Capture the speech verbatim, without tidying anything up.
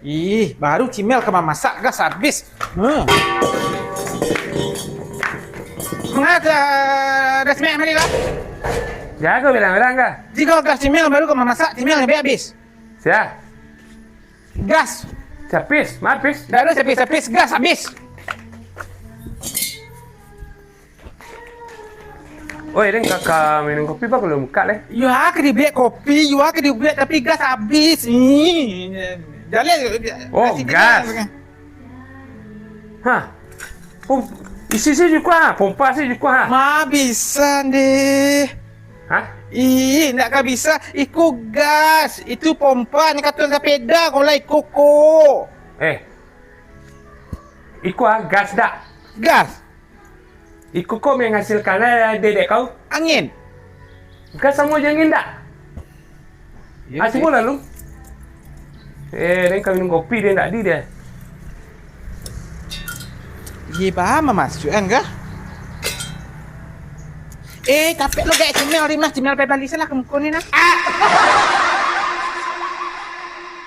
Ih, baru Cimel ka mamasak, gas abih. Hmm. Manga, dah, dah Cimel mari lah. Jago bilang-bilang ka. Jiko gas Cimel baru ka mamasak, Cimel sampai abih. Sia? Gas. Sapis, ma abih? Dah ada sapis-sapis, gas abih. Oi, den ka, ka minum kopi, ba ka lun buka, leh? Yo, ka dibuek kopi, yo, ka dibuek, tapi gas abih. Ih, jaleh. Oh, gas. Hah? Pom-, isi se jukua, ha? Pompa se jukua, ha? Ma bisa deh. Hah? Ih, ndak ka bisa. Iko gas. Itu pompa, nyo kato sapeda, ko lah iko ko. Eh. Iko, ha, gas dak? Gas. Iko ko menghasilkan, eh, dedek kau? Angin. Gas samo jo angin dak? Iyo, ah, sih. Cubo lalu. Eh, den ka minum kopi, den dak di deh. Iye, ba mamasuakan kah? Eh, capek lo, gaek Cimel, Rimah, Cimel pai bali salah ka muko ni nah. Ah!